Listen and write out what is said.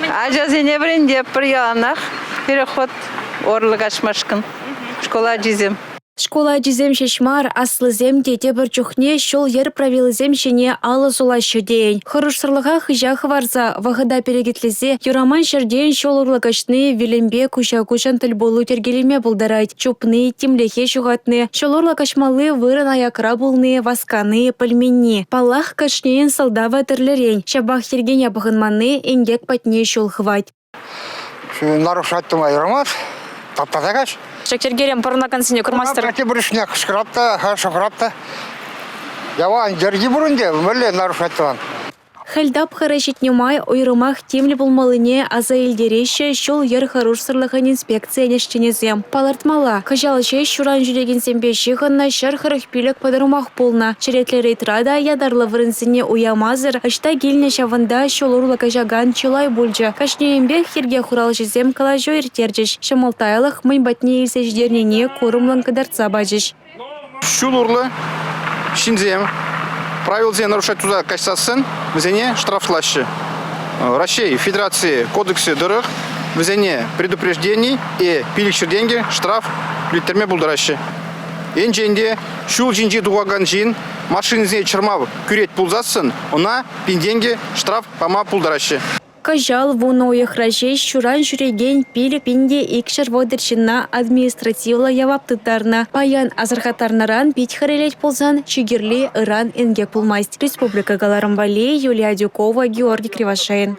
Ачасене вӗрентетпӗр яланах переход урлӑ каҫмашкӑн шкул ачисем. Шкул ачисем ҫеҫ мар, аслисем те тепӗр чухне ҫул-йӗр правилисем ҫине алӑ сулаҫҫӗ тейӗн. Хӑрушсӑрлӑха хыҫа хӑварса, вӑхӑта перекетлесе юраман ҫӗртен ҫул урлӑ каҫни вилӗмпе куҫа-куҫӑн тӗл пулу йӗркелеме пултарать. Чупни, тимлӗхе ҫухатни, ҫул урлӑ каҫмалли вырӑн аякра пулни, васкани, пӗлменни. Паллах, кашнийӗн сӑлтавӗ тӗрлӗрен, ҫапах йӗркене пӑхӑнманни инкек патне ҫул хывать. Нарушать тума юрамасть, таптаса каҫ. Ҫак йӗркерен пӑрӑнакансене курмастӑр. Тепӗр ӗҫне кӑшкӑрап та, шӑхӑрап та. Ява йӗрки пур ӗнтӗ, мӗнле нарушать тӑван. Хӗл тапхӑрӗ ҫитнӗ май уйрӑмах тимлӗ пулмаллине аса илтереҫҫӗ ҫул-йӗр хӑрушсӑрлӑхӗн инспекцийӗн ӗҫченӗсем. Палӑртмалла, кӑҫал ҫеҫ ҫуран ҫӳрекенсемпе ҫыхӑннӑ 145 пӑтӑрмах пулнӑ. Черетлӗ рейдра та ятарлӑ вырӑнсене уямасӑр ӑҫта килнӗ ҫавӑнта ҫул урлӑ каҫакан чылай пулчӗ. Кашнийӗнпех йӗрке хуралҫисем калаҫу ирттерчӗҫ, ҫӑмӑлттайлӑх мӗн патне илсе ҫитернине курӑмлӑн кӑтартса пачӗҫ. Ҫул урлӑ ҫынсем правилӑсене нарушать туса каҫсассӑн вӗсене штрафлаҫҫӗ. Раҫҫей Федераци кодексӗ тӑрӑх вӗсене предупреждени е 500 тенкӗ штраф тӳлеттерме пултараҫҫӗ. Енчен те ҫул ҫинче тухакан ҫын машинӑсене чӑрмав кӳрет пулсассӑн ӑна пин тенкӗ штраф пама пултараҫҫӗ. Кӑҫал 10 уйӑхра ҫеҫ ҫуран ҫӳрекен 5230 ҫынна административлӑ явап тыттарнӑ. Паян асӑрхаттарнӑран пит хӗрелет пулсан, чи кирли – ыран инкек пулмасть. Республика кӑларӑм валли Юлия Адюкова, Георгий Кривошеин.